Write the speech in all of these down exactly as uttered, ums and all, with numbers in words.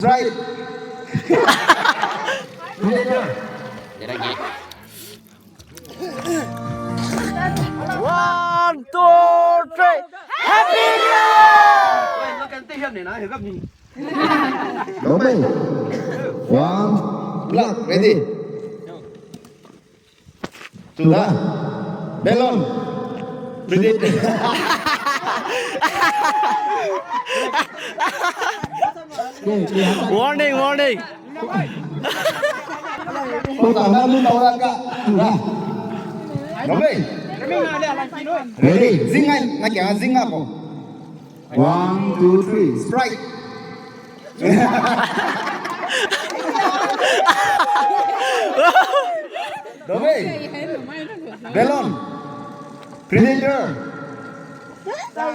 Strike. Predator. One, two, three. Happy New Year! Go, babe. One, block, ready. Two, da. Balloon. Predator. Warning, warning. Ready? Zingai, na kia zinga ko. One, two, three, strike. Dobe. Balloon. Predator.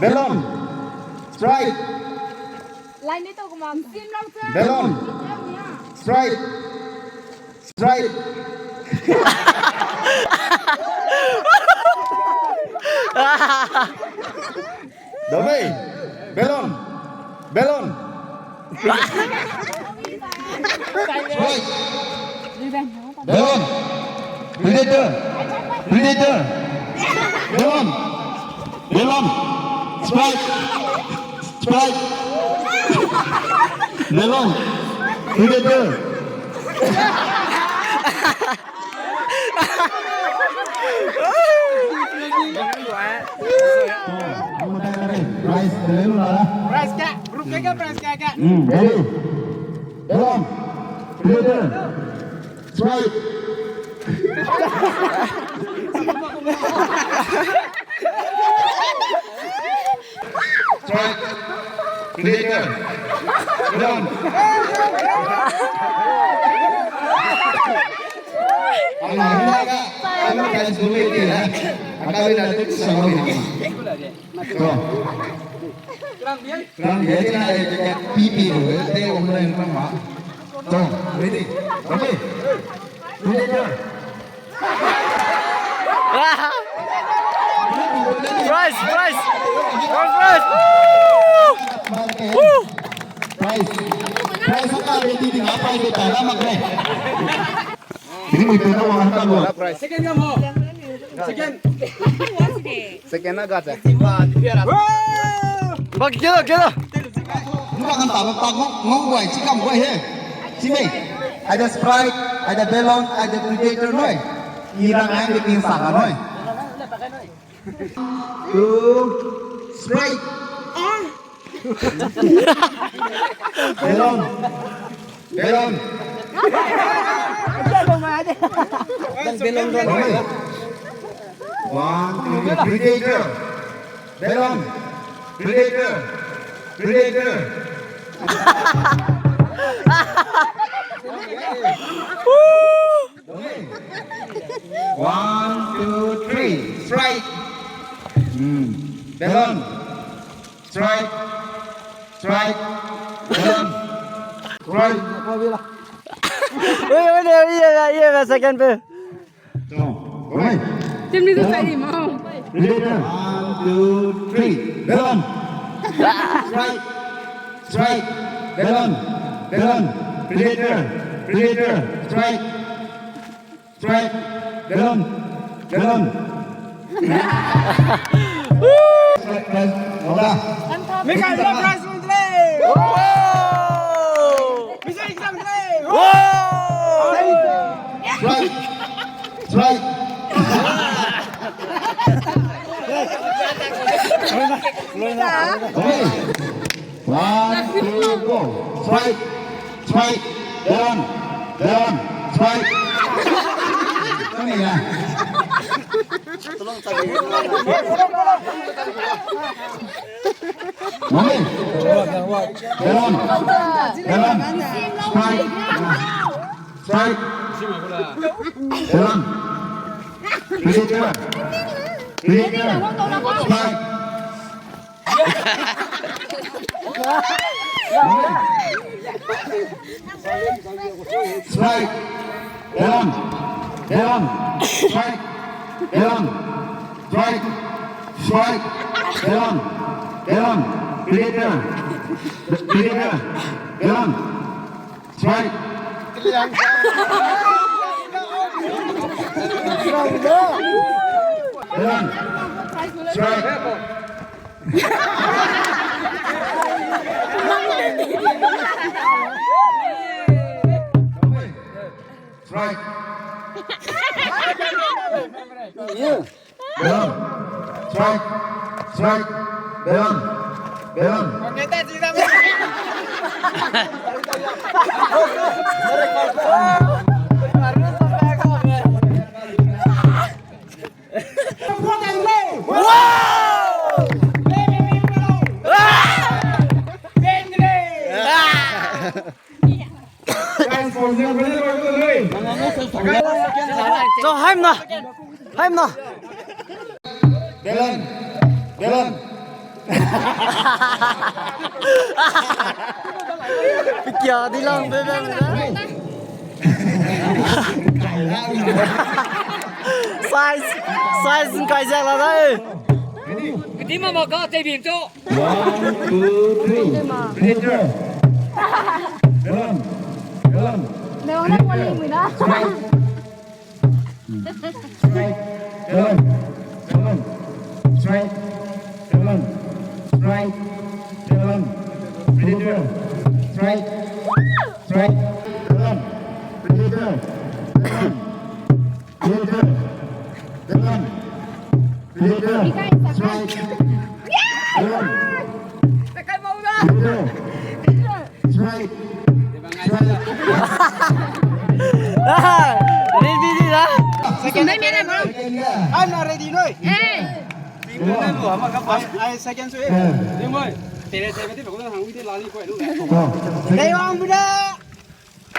Balloon. Strike. Balloon. Strike. Strike. Dobe. Balloon. Balloon. Strike. Balloon. Predator. Predator. Balloon. Balloon. Strike. Strike. Balloon. Predator. Prize, prize ka, group ka, prize ka, ka. Hmm, ready. Balloon. Predator. Strike. Strike. Predator. Balloon. Ang na ri ka, ang na ka is group ka, eh. Ang ka ri na de sa ro ni. Go. Rang dia tina e ke pi pi ru e te om le rang ma. To, ready. Ready. Ready, go. Prize, prize. First prize. Woo! Woo! Prize. Prize ka ready di na prize ta na mak ne. Ini mo itu na wang ta lo. Second gam ho. Second. Second na ga cha. Ba kira, kira. Nda kan ta ba ta ngau, ngau wai, chi kam wai he. Chi mei. Aida Sprite, aida Balloon, aida Predator noi. Ira ngai de kin sa ga noi. Two, Sprite. Balloon. Balloon. Balloon, balloon. One, two, three. Predator. Balloon. Predator. Predator. One, two, three. Strike. Hmm. Balloon. Strike. Strike. Balloon. Strike. Ui, ui, ui, ui, ui, ui, second pe. Tim ni tu sai di mau. One, two, three. Balloon. Strike. Strike. Balloon. Balloon. Predator. Predator. Strike. Strike. Balloon. Balloon. Strike, strike. Well done. Mega prize untle. Wow! Strike. Strike. One, two, go. Strike. Strike. Balloon. Balloon. Strike. Kau ni ya. Mami. Balloon. Balloon. Strike. Strike. Balloon. Predator. Predator. Strike. Strike. Balloon. Balloon. Strike. Balloon. Strike. Strike. Balloon. Balloon. Predator. Predator. Balloon. Strike. Belon. Strike. Strike. Belon. Strike. Strike. Belon. Belon. Wow! Ah! Guys, for example, so, haimna. Haimna. Belon. Belon. Pikia di lang, belon. Size, size kai ja la dai. Kedi mama ka te bim to. One, two, three. Belon. Belon. Strike. Strike. Belon. Belon. Strike. Belon. Strike. Belon. Strike. Strike. Belon. Belon. Belon. Belon. Strike. Belon. Strike. Strike. Ah, ready di la. Second, second. I'm not ready, no. Hey. Ai, second, so, eh. Dei wang bu da.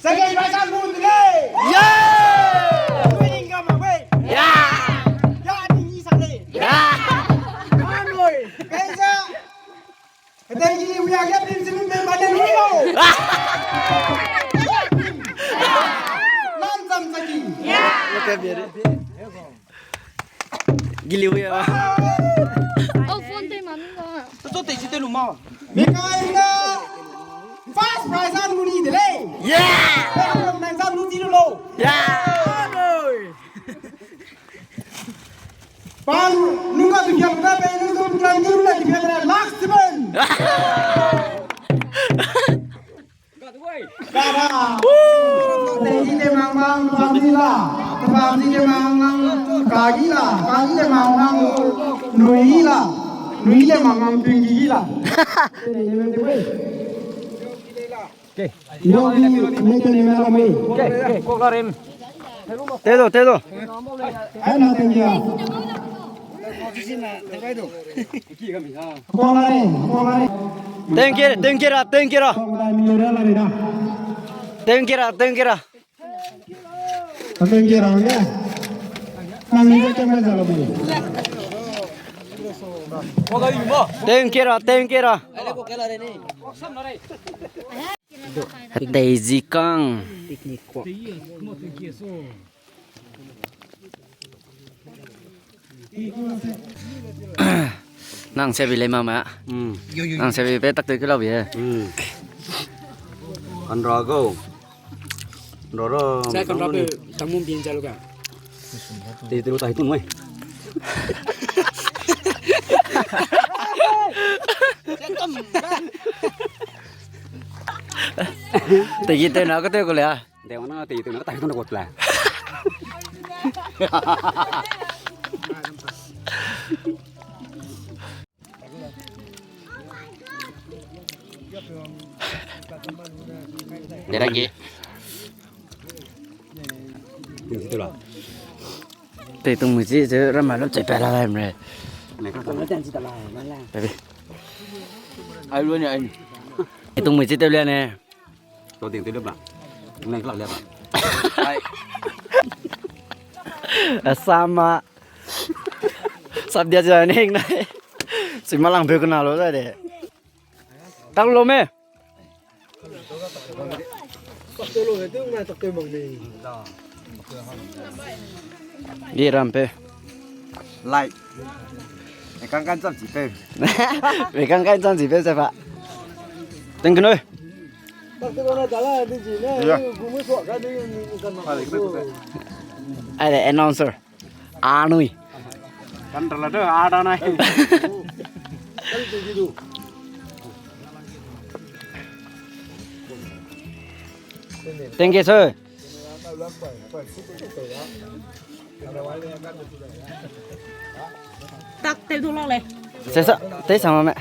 Second prize ang bun de lei. Yeah! Winning come away. Yeah! Ya, ni ni sang lei. Yeah! Ang loi. Kaisa. Kedei gi wi a ge pin sim pe ba de ni lo. Lan sam sa ki. Yeah! Giliu ya. Oh, phone te mami ga. To to te si te lu ma. Mikai na. First prize an muni de lei. Yeah. Pe ang na sa lu ti lu lo. Yeah. Pan nunga tu jam na pe nunga tu jam na ki pe last seven. Kara. Tei de mang mang, pam di la. Pam di de mang mang, kagi la. Kagi de mang mang, nui la. Nui de mang mang, ping gi la. Okay. Yo, ni, ni te ni me la mi. Okay, okay, ko garim. Tedo, tedo. Hai na tengki ra. Ko la re, ko la re. Tengki, tengki ra, tengki ra. Ko la mi ra la re da. Tengki ra, tengki ra. Tengki ra nge. Nang ni ke me za la mi. Tengki ra, tengki ra. Tei zi kang. Nang se bi lei mama. Hmm. Nang se bi pe tak te ke lau bi e. Hmm. Kan ra go. Ro ro. Sai kan ra pe tang mum bin ja lu ga. Te te lu tai tun wai. Te ki te na ka te ko le a. Dewana te itu na tai tun ko tla. Dera ki. Itu la. Te tung mui chi je ram ma lo che pa la lai mre. Ne ka ta. Tabi. Ai lo ni ai. Te tung mui chi te le ne. To ding te le ba. Nang klak le ba. Ai. Asama. Sap dia ja ning nai. Sima lang be kuna lo da de. Tang lo me. Ye ram pe. Lai. E kang kan cham chi pe. E kang kan cham chi pe sa pa. Teng keno. Aide announcer. Anui. Kan rala de, ada nai. Thank you, sir. Tak, teu du lak lei. Sesa, tei sama me.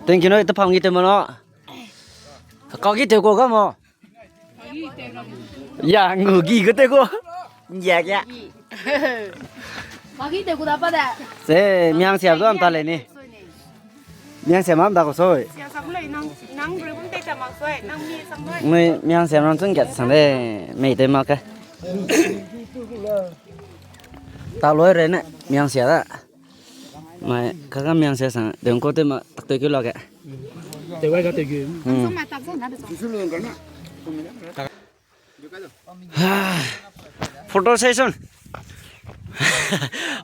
Thank you, no, ita pam gi teu ma no. Kau gi teu ko ga mo. Ya, ngu gi ko teu ko. Ya, ya. Magi teu ko da pa de. Se, miang siap du am ta lei ni. Miang siap mam da ko soi. Siap sak lei nang, nang bre bum tei ta mak soi, nang mi sang noi. Mui miang siap nang chung gat sang de, mei tei mak ke. Ta loi re ne, miang siap da. Mai, kaka miang siap sang, deng ko tei ma, tak tei ke lak ke. Tei wai ka tei ke. Hmm. Photo session.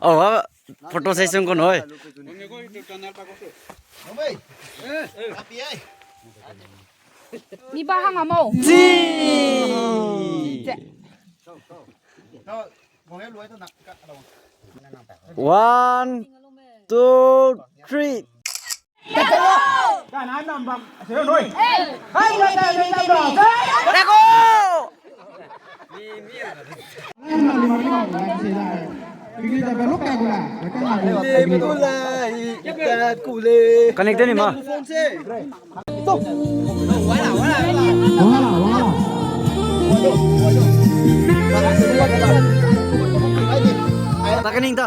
Oh, photo session ko noi. Ni ba hang amo. Ji. One, two, three. Connect ni ma. Takening ta.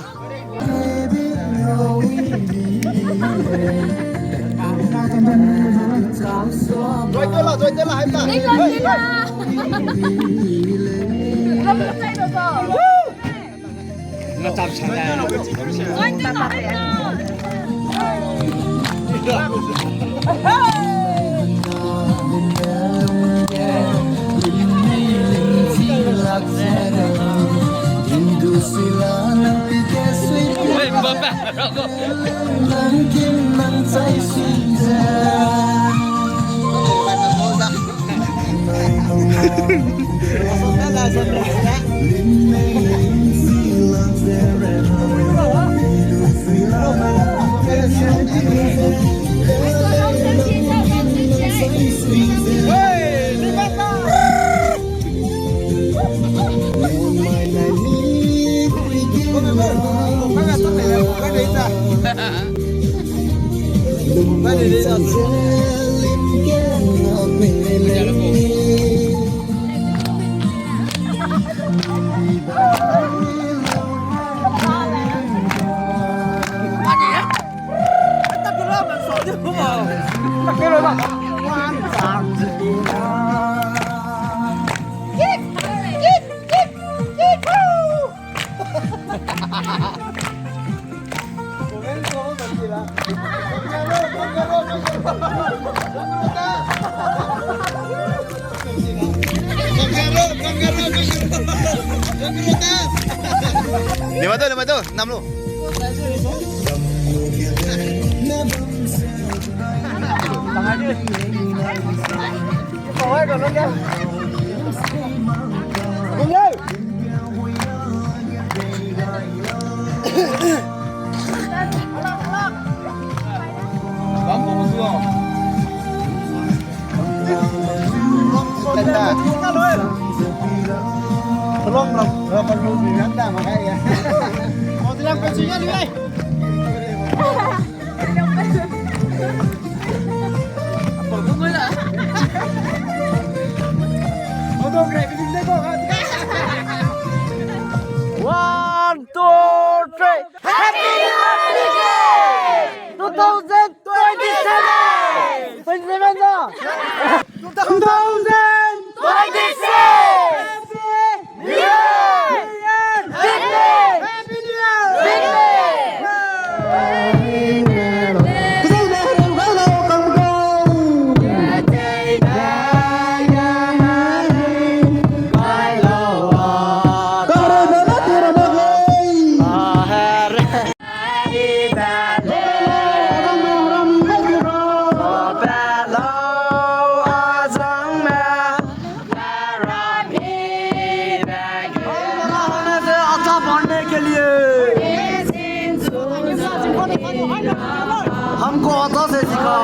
Lima tu, lima tu, enam lu. One, two, three. Happy New Year! Two thousand twenty-seven! Twenty-seven da? Two thousand twenty-six! New Year! Victory! Happy New Year! Victory! Hangka ta se sika.